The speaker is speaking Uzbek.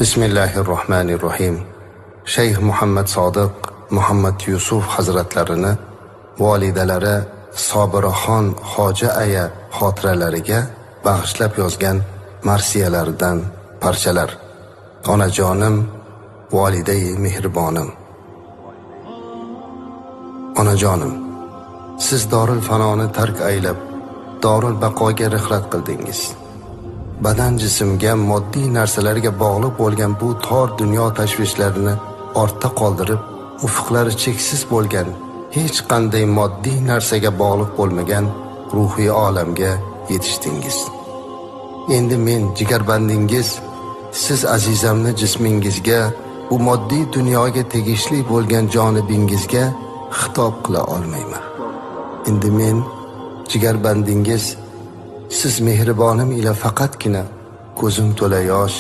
Bismillahirrohmanirrohim. Shayx Muhammad Sodiq Muhammad Yusuf hazratlarini volidalari Sobiraxon Hoji aya xotiralariga bag'ishlab yozgan marsiyalaridan parchalar. Onajonim, volidai mehribonim. Onajonim, siz dorul fanoni tark aylab, dorul baqoga rihlat qildingiz. Badan jismga, moddiy narsalarga bog'liq bo'lgan bu tor dunyo tashvishlarini ortda qoldirib, ufqlari cheksiz bo'lgan, hech qanday moddiy narsaga bog'liq bo'lmagan ruhiy olamga yetishdingiz. Endi men jigarbandingiz, siz azizamni jismingizga, bu moddiy dunyoga tegishli bo'lgan jonibingizga xitob qila olmayman. Endi men jigarbandingiz, siz mehribonim ila faqatgina ko'zim to'la yosh.